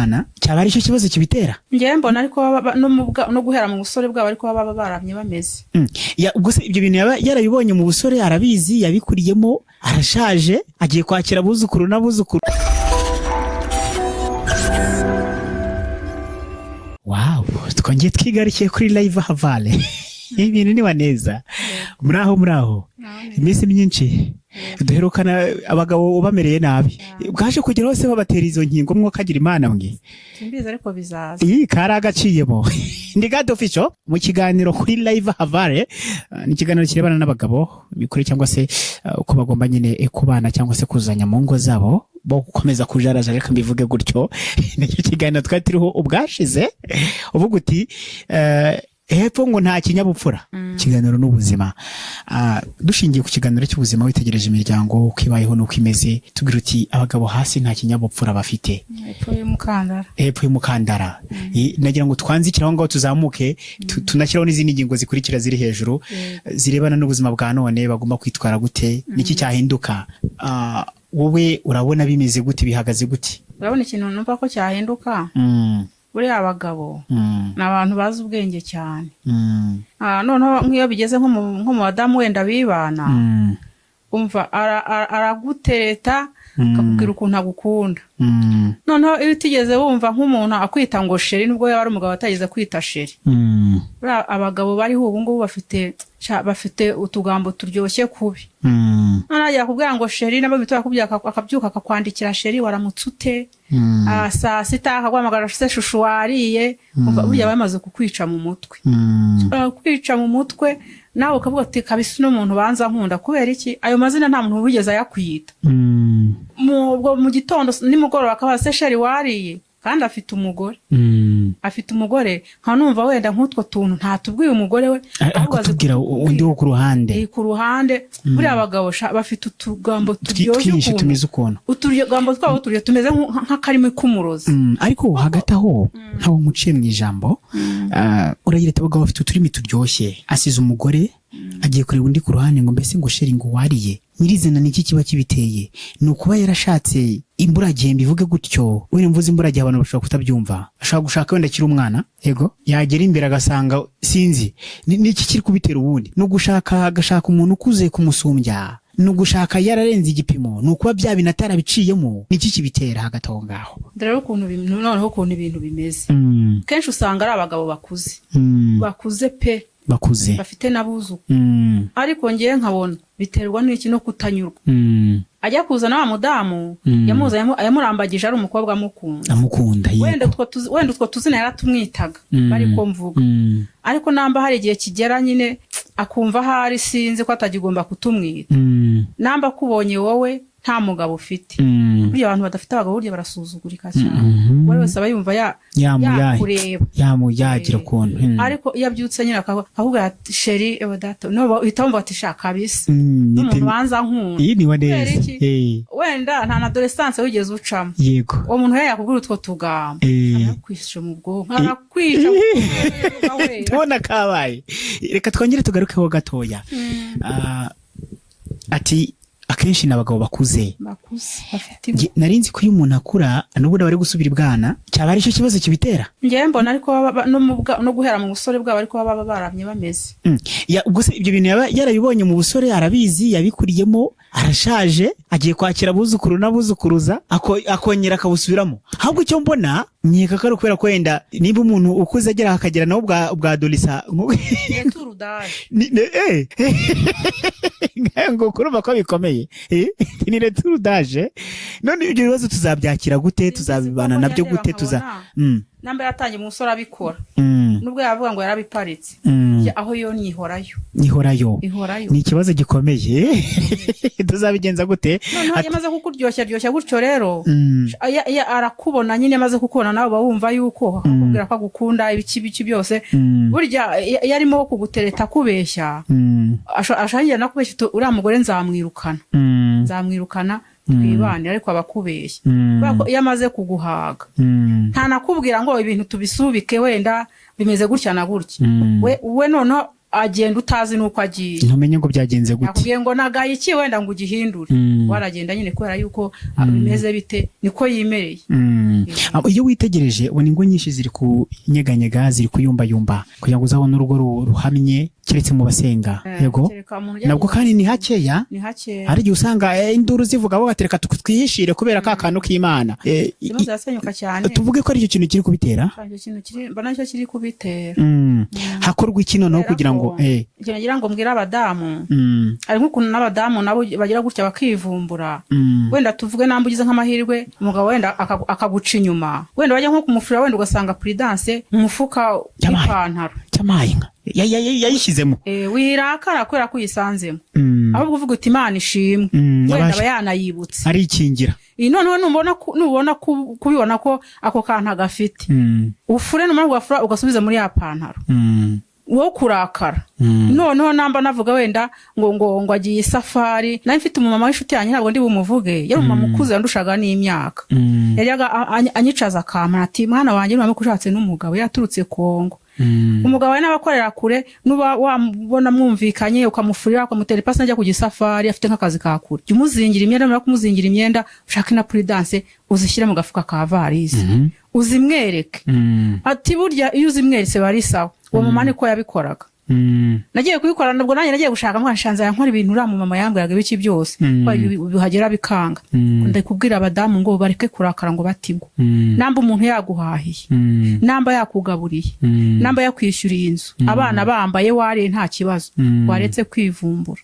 ibwana, cyaba ari cyo kibazo kibitera. Ngewe mbona ariko no guhera mu busore bwabo, ariko baba baramye bameze. Ubwo se ibyo bintu yaba yarabibonye mu busore, arabizi, yabikuriyemo, arashaje, agiye kwakira abuzukuru n'abuzukuru. Wow, twongeye twigarukiye kuri Live Havale. Ibintu niba neza. Muraho, muraho. Iminsi myinshi duherukana abagabo bamereye nabi, bwaje kugera hose babatera izo nkingo, mwokagira Imana mwe. Simbizi, ariko bizaza. Iyi kari agaciyemo. Ndi God Official mu kiganiro kuri Live Havare. Ni ikiganiro kirebana n'abagabo, imikurire cyangwa se uko bagomba nyine kubana cyangwa se kuzanya mu ngo zabo, bo gukomeza kujarajara, reka mbivuge gutyo. Nicyo kiganiro twari turiho ubwashize, uvuga uti hepfo ngo nta kinyabupfura. Ikiganiro n'ubuzima. Dushingiye ku kiganiro cy'ubuzima, witegereje imiryango uko ibayeho n'uko imeze, tubwira uti abagabo hasi nta kinyabupfura bafite. Hepfo y'umukandara. Hepfo y'umukandara. Nagira ngo twanzikire aho ngaho, tuzamuke, tunashyiraho n'izindi ngingo zikurikira ziri hejuru, zirebana n'ubuzima bwa none. Bagomba kwitwara gute? Niki cyahinduka? Wowe urabona bimeze gute, bihagaze gute? Urabona, ikintu numva ko cyahinduka, buriya abagabo ni abantu bazi ubwenge cyane. Noneho nk'iyo bigeze nko mu badamu wenda bibana, umva, aragutereta, akakubwira ukuntu agukunda. Noneho iyo utigeze wumva nk'umuntu akwita ngo chéri, nubwo yaba ari umugabo atageze kwita chéri, buriya abagabo bariho ubu ngubu bafite utugambo turyoshye kubi. Noneho ajya kubwira ngo chéri, nabo bita akubwira, akabyuka akakwandikira: "Chéri, waramutse ute?" Saa sita akaguhamagara: "Se chouchou, wariye?" Umva, burya bamaze kukwica mu mutwe. Kwica mu mutwe, nawe ukavuga uti: "Kabisa uno muntu banza nkunda." Kubera iki? Ayo mazina nta muntu wigeze ayakwita. Ubwo mu gitondo, nimugoroba akabaza: "Se chéri, wariye?" Kandi afite umugore. Afite umugore, nka numva wenda nk'utwo tuntu ntatubwiye umugore we, ahubwo azi kutubwira kutubwira. Undi wo ku ruhande. Ku ruhande. Buriya abagabo bafite utugambo turyoshye twinshi ukuntu. Tumeze ukuntu. Utugambo twabo turyo tumeze nk'akarimi k'umurozi. Ariko hagati aho, ntawe muciye mu ijambo. Uragira ati abagabo bafite uturimi turyoshye, asize umugore agiye kureba undi ku ruhande ngo: "Mbese ngo chéri, ngo wariye?" Nyirizina ni iki kiba kibiteye? Ni ukuba yarashatse imburagihe, mbivuge gutyo. Wenda mvuze imburagihe abantu bashobora kutabyumva. Ashobora gushaka wenda akiri umwana, yego, yagera imbere agasanga sinzi ni iki kiri kubitera. Ubundi ni ugushaka, agashaka umuntu ukuze kumusumbya, ni ugushaka yararenze igipimo, ni ukuba bya bintu atarabiciyemo? Ni iki kibitera hagati aho ngaho? Dore ukuntu noneho ukuntu ibintu bimeze, kenshi usanga ari abagabo bakuze, bakuze pe. Bakuze. Bafite n'abuzukuru. Ariko ngewe nkabona biterwa n'iki? No kutanyurwa. Ajya kuzana wa mudamu, yamuzanye yamurambagije ari umukobwa amukunda. Amukunda. Wenda utwo tuzina yaratumwitaga, bari ko mvuga. Ariko namba hari igihe kigera nyine akumva ahari sinzi ko atagigomba kutumwita. Namba akubonye wowe nta mugabo ufite, burya abantu badafite abagabo burya barasuzugurika cyane. Uwo wese aba yumva yakureba. Yagira ukuntu. Ariko iyo abyutse nyine akakubwira ati: "Chéri, ewe data," no uhita wumva ati: "Shaka kabisa n'umuntu banza nkunda." Iyi niba Kubera neza. iki? Wenda nta na adolescence wigeze ucamo. Uwo muntu rero yakubwira utwo tugambo, arakwica mu bwonko, arakwica mu bwonko. Tubona kabaye. Reka twongere tugarukeho gatoya. Ati akenshi ni abagabo bakuze. Bakuze bafite Nari nzi ko iyo umuntu akura n'ubundi aba ari gusubira ibwana. Cyaba ari cyo kibazo kibitera. Ngewe mbona ariko no guhera mu busore bwabo, ariko baba baramye bameze. Ubwo se ibyo bintu yaba yarabibonye mu busore, arabizi, yabikuriyemo, arashaje, agiye kwakira abuzukuru n'abuzukuruza, akongera akabusubiramo. Ahubwo icyo mbona, nkeka ko ari ukubera ko wenda niba umuntu ukuze agera akagera nawe ubwa adolescence retour d'âge. Ngo kurumva ko bikomeye. Ni retour d'âge. None ibyo bibazo tuzabyakira gute? Tuzabibana nabyo gute? Tuza Namba yatangiye umusore abikora, nubwo yavuga ngo yarabiparitse, aho yo nihorayo. Ihorayo. Ihorayo. Ni ikibazo gikomeye. Tuzabigenza gute? Noneho yamaze kukuryoshya ryoshya gutyo rero, arakubona nyine, amaze kukubona nawe uba wumva yuko akakubwira ko agukunda, ibiki biki byose. Burya iyo arimo kugutereta akubeshya, ashangira no kubeshya uti: "Uriya mugore nzamwirukana, nzamwirukana twibane," ariko aba akubeshya. Kubera ko iyo amaze kuguhaga, ntanakubwira ngo ibintu tubisubike, wenda bimeze gutya na gutya. We noneho Agenda utazi n'uko agiye. Ntumenye ngo byagenze gute. Yakubwiye ngo nagaye iki, wenda ngo ugihindure. Waragenda nyine kubera yuko bimeze bite, niko yimereye. Iyo witegereje ubona ingo nyinshi ziri kunyeganyega, ziri kuyumbayumba. Kugira ngo uzabone urugo ruhamye, keretse mu basenga. Yego. Kereka umuntu ujya. Nabwo kandi ni hakeya. Ni hakeya. Hari igihe usanga induru zivuga, bo batereka twihishire kubera ka kantu k'Imana. Zirimo zirasenyuka cyane. Tuvuge ko aricyo kintu kiri kubitera. Icyo kintu kiri, mbona nicyo kiri kubitera. Hakorwa iki noneho Kubera kugira ngo ko ikintu nagira ngo mbwire abadamu, hari nk'ukuntu n'abadamu nabo bagira gutya bakivumbura. Wenda tuvuge namba ugize nk'amahirwe, umugabo wenda akaguca inyuma, wenda wajya nko kumufurira, wenda ugasanga prudence mu mufuka Yabaye. w'ipantaro. Cyamaye inka yayishyizemo. Wirakara kubera ko uyisanzemo, ahubwo uvuga uti: "Imana ishimwe." Wenda aba yanayibutse. Arikingira. Iyi noneho nubona kubibona ko ako kantu agafite, ufure. Numara kugafura, ugasubiza muri ya pantaro. Wo kurakara. Noneho namba navuga wenda ngo agiye isafari, nari mfite umumama w'inshuti yanjye, ntabwo ndi bumuvuge, yari umumama ukuze yandushaga n'imyaka. Yajyaga anyicaza akampana ati: "Mwana wanjye, nuramuka ushatse n'umugabo yaturutse Kongo, umugabo we n'abakorera kure, nuba wamubona mwumvikanye, ukamufurira, ukamutera ipasi, najya ku gisafari afite nk'akazi ka kure, jya umuzingira imyenda. Numara kumuzingira imyenda, ushake na prudence, uzishyire mu gafuka ka varisi, uzimwereke." Ati: "Burya iyo uzimweretse bari sawa." Uwo mama niko yabikoraga. Nagiye kubikora, nubwo nanjye nagiye gushaka mwanshanze nkora ibintu uriya mumama yambwiraga ibiki byose. Ko bihagera bikanga. Ndakubwira abadamu ngo bareke kurakara ngo batigwa. Namba umuntu yaguhahiye, namba yakugaburiye, namba yakwishyuriye inzu, abana bambaye, wariye nta kibazo, waretse kwivumbura.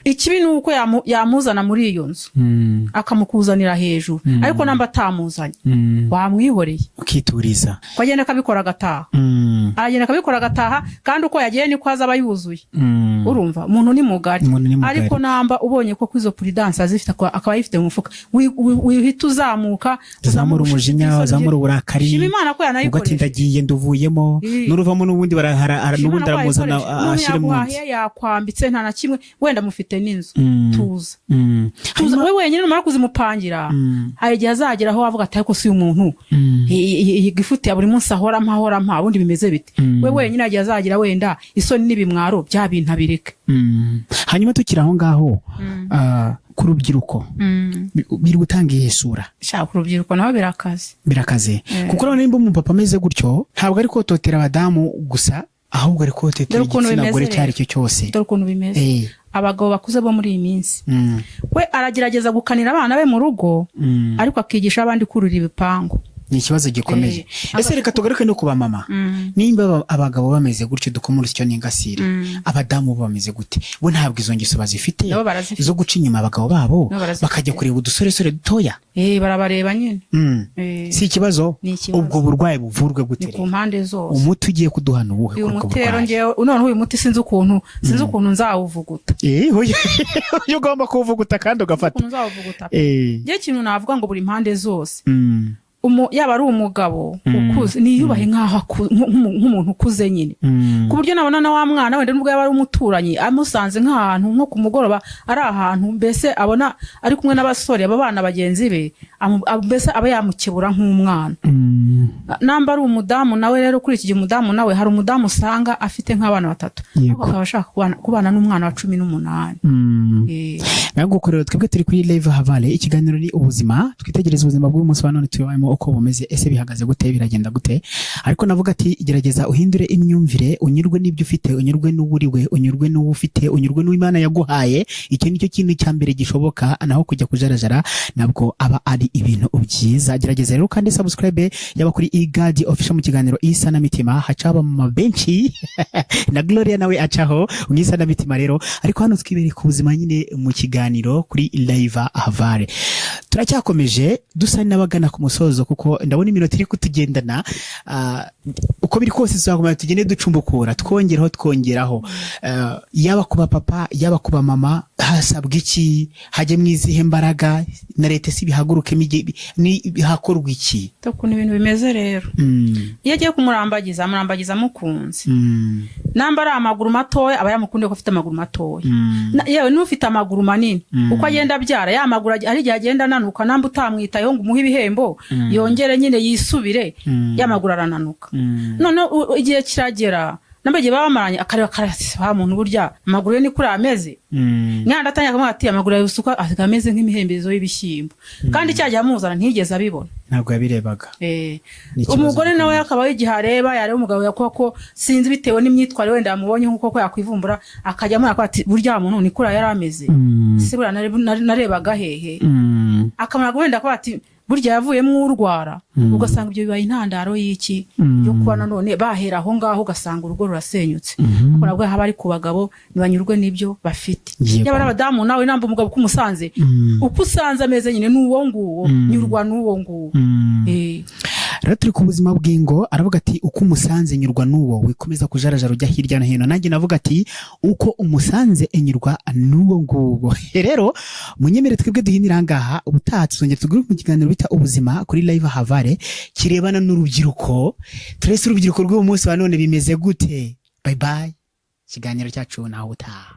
Ikibi ni uko yamuzana muri iyo nzu, akamukuzanira hejuru. Ariko namba atamuzanye, wamwihoreye. Ukituriza. Ko agenda akabikora agataha. Aragenda akabikora agataha, kandi uko yagiye niko azaba yuzuye. Urumva umuntu ni mugari. Umuntu ni mugari. Ariko namba ubonye ko izo prudence azifite, akaba ayifite mu mufuka, wihita uzamuka. Uzamura umujinya, uzamura uburakari. Shima Imana ko Ubwo ati yanayikoresha. Ndagiye, nduvuyemo. N'uruvamo n'ubundi Shima n'ubundi Imana ko aramuzana yayikoresha. N'ubu ashyire mu nzu. yaguhahiye, yakwambitse, nta na kimwe, wenda mufite n'inzu. Tuza. Tuza. Hanyuma We wenyine numara kuzimupangira, hari igihe azagera aho wavuga ati: "Ariko si uyu muntu, iyi gifuti ya buri munsi ahora mpa, ahora mpa, ubundi bimeze bite?" We wenyine igihe azagira wenda isoni n'ibimwaro, bya bintu abireke. Hanyuma tukiri aho ngaho, ku rubyiruko biri gutanga iyihe sura? Shaka, urubyiruko nabo birakaze. Birakaze. Kuko urabona nimba umupapa ameze gutyo, ntabwo ari kototera abadamu gusa, ahubwo ari kototera Dore ukuntu igitsina bimeze gore icyo ari rero. cyo cyose. Dore ukuntu bimeze. Abagabo bakuze bo muri iyi minsi, we aragerageza gukanira abana be mu rugo, ariko akigisha abandi kurira ibipangu. Ni ikibazo gikomeye. Ese reka tugaruke no ku bamama. Nimba abagabo bameze gutyo, dukoma urusyo n'ingasire, abadamu bo bameze gute? Bo ntabwo izo ngeso bazifite Nabo barazifite. zo guca inyuma abagabo babo, Nabo barazifite. bakajya kureba udusoresore dutoya? Barabareba nyine. Si ikibazo? Ni ikibazo. Ubwo burwayi buvurwe gute Ni ku rero? mpande zose. Umuti ugiye kuduha ni uwuhe Uyu kuri ubwo muti rero, burwayi? ngewe noneho uyu muti sinzi ukuntu nzawuvuguta. Uyu ugomba kuwuvuguta kandi ugafata. Ukuntu nzawuvuguta. Ngewe ikintu navuga ngo buri mpande zose, yaba ari umugabo ukuze, niyubahe nk'aho nk'umuntu ukuze nyine, ku buryo nabona na wa mwana, wenda nubwo yaba ari umuturanyi, amusanze nk'ahantu nko ku mugoroba, ari ahantu mbese abona ari kumwe n'abasore, abo bana bagenzi be, mbese aba yamukebura nk'umwana. Namba ari umudamu nawe rero, kuri iki gihe umudamu nawe, hari umudamu usanga afite nk'abana batatu, ariko akaba ashaka kubana n'umwana wa 18. Ntabwo rero twebwe turi kuri Live Havale, ikiganiro ni ubuzima, twitegereza ubuzima bw'uyu munsi wa none tubayemo uko bumeze. Ese bihagaze gute? Biragenda gute? Ariko navuga ati: gerageza uhindure imyumvire, unyurwe n'ibyo ufite, unyurwe n'uburiwe, unyurwe n'uwo ufite, unyurwe n'uwo Imana yaguhaye. Icyo nicyo kintu cya mbere gishoboka, naho kujya kujarajara nabwo aba ari ibintu byiza. Gerageza rero kandi subscribe, yaba kuri Igadi Official mu kiganiro Isanamitima, hacaho abamama benshi na Gloria nawe acaho mu Isanamitima rero. Ariko hano twibereye ku buzima nyine mu kiganiro kuri Live Havare. Turacyakomeje, dusa n'abagana ku musozo, kuko ndabona iminota iri kutugendana. Uko biri kose tuzakomeza tugende ducumbukura, twongeraho, twongeraho. Yaba kuba papa, yaba kuba mama, hasabwa iki? Hajye mu izihe mbaraga? Na leta si bihagurukemo, ni hakorwa iki? Dore ukuntu ibintu bimeze rero. Iyo agiye kumurambagiza, amurambagiza amukunze. Namba ari amaguru matoya, aba yamukundiye ko afite amaguru matoya. Yewe n'ufite amaguru manini, uko agenda abyara ya maguru hari igihe agenda ananuka. Namba utamwitayeho ngo umuhe ibihembo, yongere nyine yisubire, ya maguru arananuka. Noneho igihe kiragera. Namba igihe baba bamaranye, akareba karasi wa muntu, burya amaguru ye ni kuri ameze. Nyanda atangira akavuga ati: "Amaguru yawe usuka asigaye ameze nk'imihembezo y'ibishyimbo," kandi cya gihe amuzana ntiyigeze abibona. Ntabwo yabirebaga. Ni ikibazo Umugore nawe gikomeye. Akabaho igihe areba, yareba umugabo yakuba ko sinzi, bitewe n'imyitwarire wenda yamubonye, nk'uko ko yakwivumbura, akajya amubona ko ati: "Burya muntu ni kuriya yari ameze. Se buriya narebaga hehe?" Akamara wenda kuba ati: "Burya yavuyemo urwara." Ugasanga ibyo bibaye intandaro y'iki? Yo kuba nanone bahera aho ngaho, ugasanga urugo rurasenyutse. Ariko nabwo haba ari ku bagabo, ntibanyurwe n'ibyo bafite. Yaba ari abadamu nawe, namba umugabo uko umusanze, uko usanze ameze nyine ni uwo nguwo, nyurwa n'uwo nguwo. Rero turi ku buzima bw'ingo. Aravuga ati: "Uko umusanze nyurwa n'uwo, wikomeza kujarajara ujya hirya no hino." Nanjye navuga ati: "Uko umusanze enyurwa n'uwo nguwo." Rero munyemere twebwe duhinira aha ngaha. Ubutaha tuzongera tugaruke mu kiganiro bita ubuzima kuri Live Havare, kirebana n'urubyiruko. Turese urubyiruko rw'uyu munsi wa none bimeze gute. Bye bye, ikiganiro cyacu naho ubutaha.